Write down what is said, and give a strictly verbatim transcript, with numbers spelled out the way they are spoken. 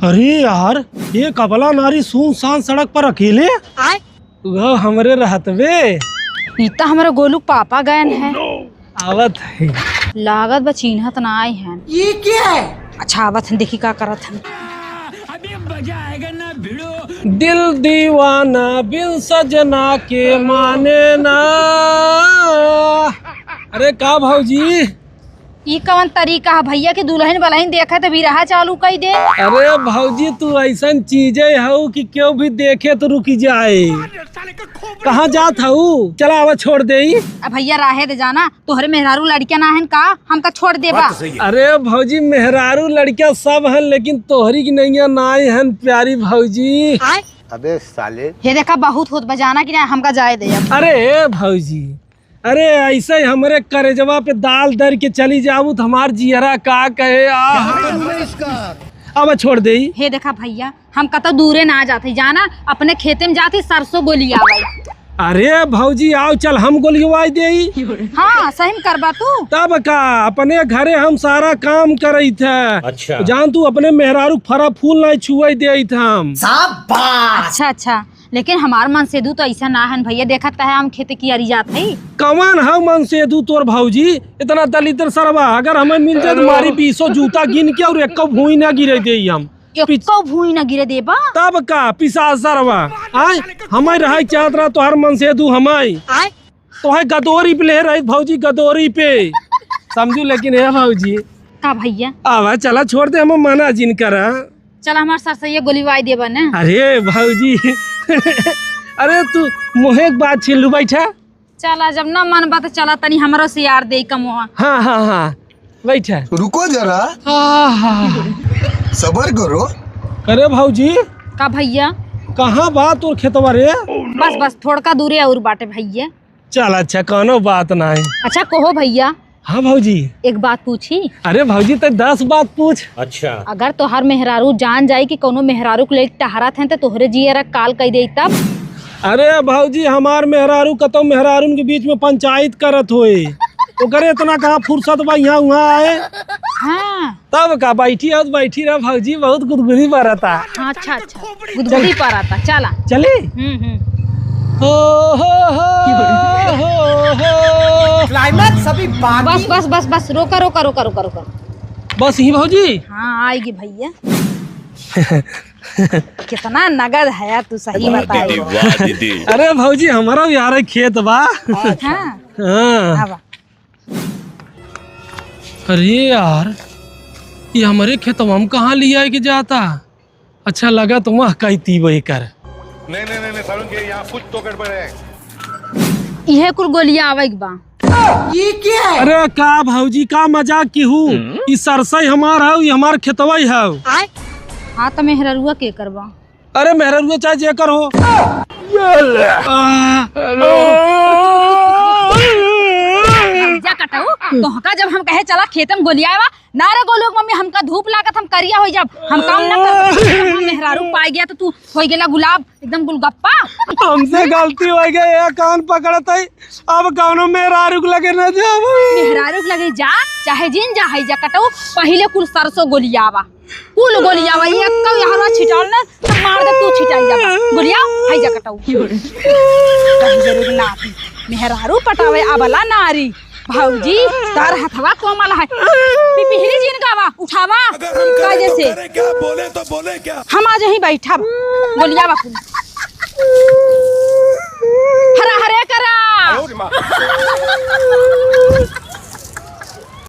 अरे यार, ये कबला नारी सुनसान सड़क पर अकेले? आय? वो हमरे रहतवे। ई त हमरे गोलू क पापा गयन है। आवत है। लागत बा चिन्हत नाई है। ये क्या है? अच्छा, आवत है, देखी का करत है। अभी मजा आएगा ना भिड़ो। दिल दीवाना बिन सजना के माने ना। अरे का भौजी, ई कवन तरीका है भैया कि दुलहिन बलहिन देखे त बिरहा चालू कइ दे? अरे भौजी, तू अइसन चीजे हऊ कि केहू भी देखे त रुकि जाए। कहाँ जात हऊ? चला आवा छोड़ देई। अब भैया राहे दे जाना, तोहरे मेहरारू लड़किया ना हन का, हमका छोड़ देबा? अरे भौजी, मेहरारू लड़किया सब हन, लेकिन तोहरी की नैया नाई हन प्यारी भौजी। अबे साले। हे देखा, बहुत होत बा, जाना कि ना, हमका जाए दे अब। अरे भौजी, अरे, अइसे ही हमरे करेजवा पे दाल दर के चली जाऊ त हमार जियरा का कहे। आह। अब छोड़ देई। हे देखा भैया, हम कतौ दूरे ना जात ही, जाना, अपने खेते में जात ही, सरसों गोलियावै। अरे भौजी, आव, चल, हम गोलियवाई देई। हाँ, सही में करबा तू। तब का, अपने घरे हम सारा काम करइत है। अच्छा। जान तू, अपने मेहरारू क फरा फूल नाहीं छुअइ देइत हम। शाबाश। अच्छा, अच्छा। लेकिन हमार मनसेदू तो अइसा ना हन भैया, देखत त है हम खेते कियारी जात हई। कवन हउ मनसेदू तोर भौजी? इतना दलिद्र सरवा, अगर हमें मिल जाए त मारी बीसो जूता गिन के अउर एक्को भूई ना गिरे देई हम। एक्को भूई ना गिरे देबा? तब का पिसास सरवा, आय? हमें रहइ चाहत रहा तोहार मनसेदू हमें। आय? तोहे गदोरी पे ले रही भौजी, गदोरी पे। समझू, लेकिन ए भौजी। का भैया? आवा, चला छोड़ दे, हम मना जिन करा। चला, हमार सरसैया गोलिवाई देबा न। अरे भौजी, अरे तू मुँहे क बात छीन लू, बैठा। चला, जब ना मन बा त चला, तनी हमरो से यार दे कमवा। हाँ, हाँ, हाँ, बैठा। रुको जरा। हाँ, हाँ। सबर करो। अरे भौजी। का भैया? कहाँ बा तोर खेतवा रे? बस, बस, थोड़का दूरे अउर बाटे भैया। चल अच्छा, कौनो बात नाहीं। अच्छा कहो भैया। हाँ भौजी। एक बात पूछी? अरे भौजी, तैं दस बात पूछ। अच्छा। अगर तोहार मेहरारू जान जाई कि कौनो मेहरारू क लेके टहरत हैं, त तोहरे जियरा काल कइ देई तब? अरे भौजी, हमार मेहरारू कतौ मेहरारून के बीच में पंचायत करत होई, ओकरे इतना कहाँ फुर्सत बा यहाँ उहाँ आए? हाँ। तब का, बैठी हो त बैठी रह भौजी, बहुत गुदगुदी बरता। हाँ, अच्छा, अच्छा, गुदगुदी बरता, चला। चली? हम्म, हम्म। हो, हो, हो, हो, हो। Climax अभी बाकी। बस, बस, बस, बस, रोका, रोका, रोका, रोका, रोका। बस ही भौजी? हाँ, आइगी भैया। कितना नगद है यार, तू सही बताई। वाह दीदी, वाह दीदी। अरे भौजी, हमारा भी यार खेत बा। हाँ। हाँ। आवा। अरे यार, ये हमरे खेतवा में कहाँ लियाइ के जाता? अच्छा, लगा तो वह कइती वही कर। नहीं, नहीं, नहीं, नहीं, सारुण के यहाँ कुछ तो गड़बड़ है। इहे कुल गोलियावइ क बा। ये क्या है? अरे का भौजी, का मजाक किहू? हम्म? ई सरसई हमार हउ, ई हमार खेतवइ हउ। हाँ, त मेहररुआ केकर बा? अरे मेहररुआ चाहे जेकर हो। आ, जा कटऊ, तोहका जब हम कहे चला खेते में गोलियावा, ना रे गोलू क मम्मी, हमका धूप लागत, हम करिया होइ जाब, हम काम ना कर सकत। हम मेहरारू पाइ गया त तू होइ गेला गुलाब, एकदम गुलगप्पा। हमसे गलती होइ गई, ये कान पकड़त है, अब कौनो मेहरारू के लगे न जाब। मेहरारू के लगे जा, चाहे जिन जा, है जा कटऊ, पहिले कुल सरसों गोलियावा। कुल गोलियावा, ये कब यहाँ छिटाल ना, तो मार दे तू छिटाई जाबा। गोलिया, हाय जा कटाऊ। कहीं जरूर ना आती। मेहरारू पटावे अबला नारी। भौजी, तार हथवा कोमल है। पिपिहरी जिन गावा, उठावा। अगर हम करें काजे तो से। करें क्या, बोले तो बोले क्या? हम आज यहीं बैठब। गोलियावा कुल। हरा हरे करा। अरे माँ।